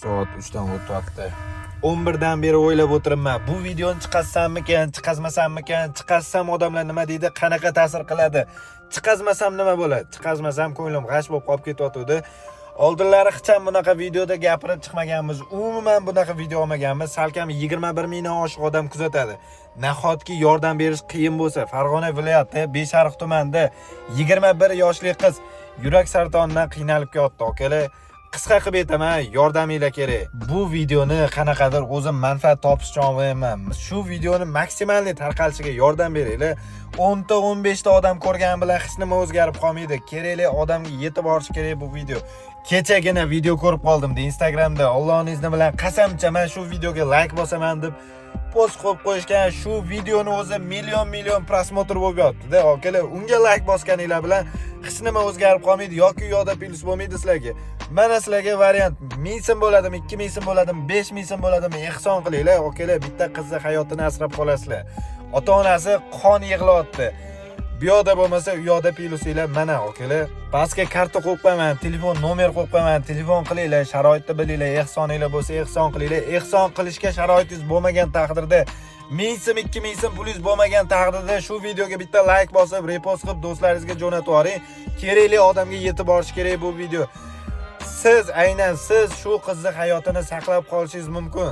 Soat 3 dan o'tyapti. 11 dan beri o'ylab o'tiribman. Bu videoni chiqazsammikan, chiqazmasammikan, chiqazsam odamlar nima deydi, qanaqa ta'sir qiladi? Chiqazmasam nima bo'ladi? Chiqazmasam ko'nglim g'ash bo'lib qolib ketyotgandi. Oldinlari hech ham bunaqa videoda gapirib chiqmaganmiz. Umuman bunaqa video olmaganmiz. Salkam 21 mingdan oshiq odam kuzatadi. Nahotki yordam berish qiyin bo'lsa, Farg'ona viloyati Beshariq tumanida 21 yoshli qiz yurak saratonidan qiynalib kelyapti, akalar. Qisqa qilib aytaman, yordaminglar kerak. Bu videoni qanaqadir o'zim manfaat topish uchun olmayman. Shu videoni максимальный tarqalishiga yordam beringlar. 10 ta, 15 ta odam ko'rgani bilan hech nima o'zgarib qolmaydi. Kerakli odamga yetib borishi kerak bu video. Kechagina video ko'rib qoldim Instagramda. Allohning izni bilan qasam ichaman, shu videoga like bosaman deb post qo'yib qo'yishgan. Shu videoni o'zi million million просмотр bo'lib yotdi-da, akalar. Unga like bosganinglar bilan hech nima o'zgarib qolmaydi yoki u yoqda plyus bo'lmaydi sizlarga. Mana sizlarga variant: 1000 so'm bo'ladimi, 2000 so'm bo'ladimi, 5000 so'm bo'ladimi, ehson qilinglar, akalar. Bitta qizni hayotini asrab qolasizlar. Ota onasi qon yig'layapti. Bu yoqda bo'lmasa, u yoqda plyusinglar mana, akalar. Pastga karta qo'yib qo'yaman, telefon nomer qo'yib qo'yaman, telefon qilinglar, sharoitni bilinglar, ehsoninglar bo'lsa, ehson qilinglar. Ehson qilishga sharoitingiz bo'lmagan taqdirda, 1000 so'm, 2000 so'm pulingiz bo'lmagan taqdirda, shu videoga bitta like bosib, repost qilib, do'stlaringizga jo'natib yuboring. Kerakli odamga yetib borishi kerak bu video. Siz, aynan siz shu qizni hayotini saqlab qolishingiz mumkin.